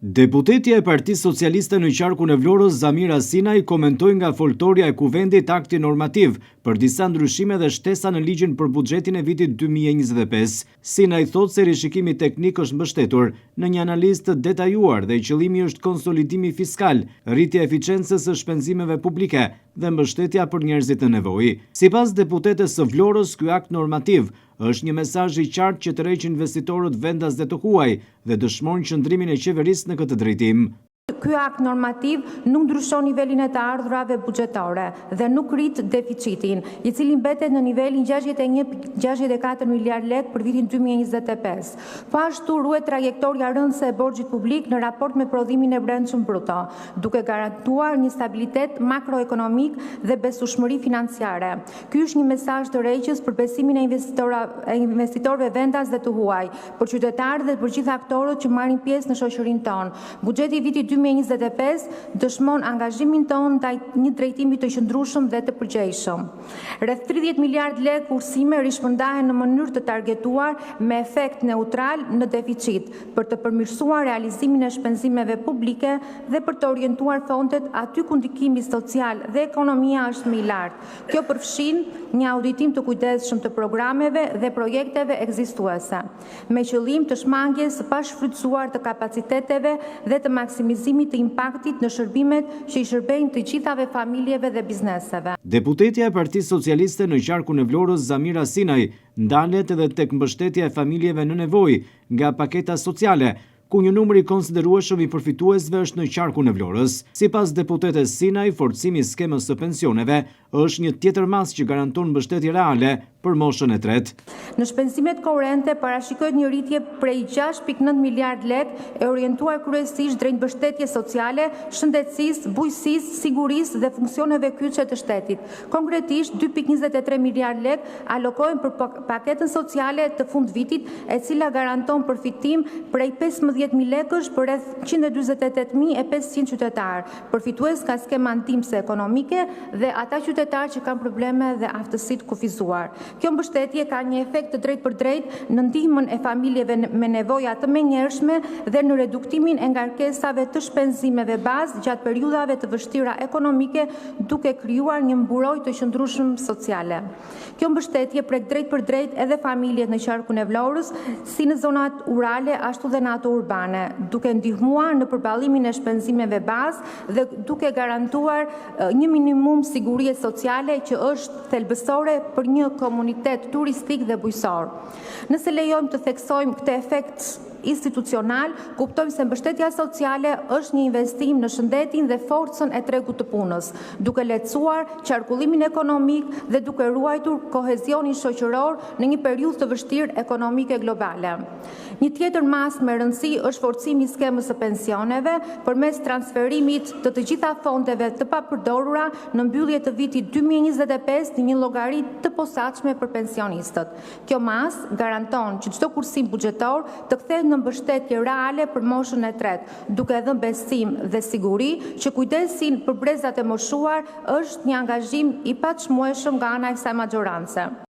Deputetja e Partisë Socialiste në qarkun e Vlorës, Zamira Sinaj, komentoi nga foltorja e Kuvendit aktin normativ për disa ndryshime dhe shtesa në ligjin për buxhetin e vitit 2025. Sinaj thotë se rishikimi teknik është mbështetur në një analizë të detajuar dhe qëllimi është konsolidimi fiskal, rritja e eficiencës së shpenzimeve publike dhe mbështetja për njerëzit në nevojë. Sipas deputetes së Vlorës, ky akt normativ është një mesazh i qartë që tërheq investitorët vendas dhe të huaj dhe dëshmon qëndrimin e qeverisë në këtë drejtim. Ky akt normativ nuk ndryshon nivelin e të ardhurave buxhetore dhe nuk rrit deficitin, i cili mbetet në nivelin 61.64 miliard lekë për vitin 2025. Po ashtu ruhet trajektoria rënëse e borxhit publik në raport me prodhimin e brendshëm bruto, duke garantuar një stabilitet makroekonomik dhe besueshmëri financiare. Ky është një mesazh tërheqës për besimin e investitorëve vendas dhe të huaj, për qytetarët dhe për gjithë aktorët që marrin pjesë në shoqërinë tonë. Buxheti i vitit 2025 dëshmon angazhimin tonë ndaj një drejtimi të qëndrueshëm dhe të përgjegjshëm. Rreth 30 miliard lekë kursime rishpërndahen në mënyrë të targetuar me efekt neutral në deficit, për të përmirësuar realizimin e shpenzimeve publike dhe për të orientuar fondet aty ku ndikimi social dhe ekonomia është më i lartë. Kjo përfshin një auditim të kujdesshëm të programeve dhe projekteve ekzistuese, me qëllim të shmangies së pashfrytëzuar të kapaciteteve dhe të maksimizimit të impaktit në shërbimet që i shërbejnë të gjithave familjeve dhe bizneseve. Deputetja e Partisë Socialiste në qarkun e Vlorës, Zamira Sinaj, ndalet edhe tek mbështetja e familjeve në nevojë nga paketa sociale, ku një numër i konsiderueshëm i përfituesve është në qarkun e Vlorës. Sipas deputetes Sinaj, forcimi i skemës së pensioneve është një tjetër masë që garanton mbështetje reale për moshën e tretë. Në shpenzimet korrente parashikohet një rritje prej 6.9 miliard lekë e orientuar kryesisht drejt mbështetjes sociale, shëndetësisë, bujqësisë, sigurisë dhe funksioneve kyçe të shtetit. Konkretisht 2.23 miliard lekë alokohen për paketën sociale të fundvitit, e cila garanton përfitim prej 15.000 lekësh për rreth 148.500 qytetarë, përfitues nga skema ndihmëse ekonomike dhe ata qytetarë që kanë probleme dhe aftësi të kufizuar. Kjo mbështetje ka një efekt të drejtpërdrejtë në ndihmën e familjeve me nevoja të menjëhershme dhe në reduktimin e ngarkesave të shpenzimeve bazë gjatë periudhave të vështira ekonomike, duke krijuar një mburojë të qëndrueshme sociale. Kjo mbështetje prek drejtpërdrejt edhe familjet në qarkun e Vlorës, si në zonat rurale ashtu dhe në ato urbane, duke ndihmuar në përballimin e shpenzimeve bazë dhe duke garantuar një minimum sigurie sociale që është thelbësore për një komunitet turistik dhe bujqësor. Nëse lejojmë të theksojmë këtë efekt institucional, kuptojmë se mbështetja sociale është një investim në shëndetin dhe forcën e tregut të punës, duke lehtësuar qarkullimin ekonomik dhe duke ruajtur kohezionin shoqëror në një periudhë të vështirë ekonomike globale. Një tjetër masë me rëndësi është forcimi i skemës së pensioneve përmes transferimit të të gjitha fondeve të papërdorura në mbyllje të vitit 2025 në një llogari të posaçme për pensionistët. Kjo masë garanton që çdo kursim buxhetor të kthehet në mbështetje reale për moshën e tretë, duke dhënë besim dhe siguri që kujdesi për brezat e moshuar është një angazhim i paçmueshëm nga ana e kësaj maxhorance.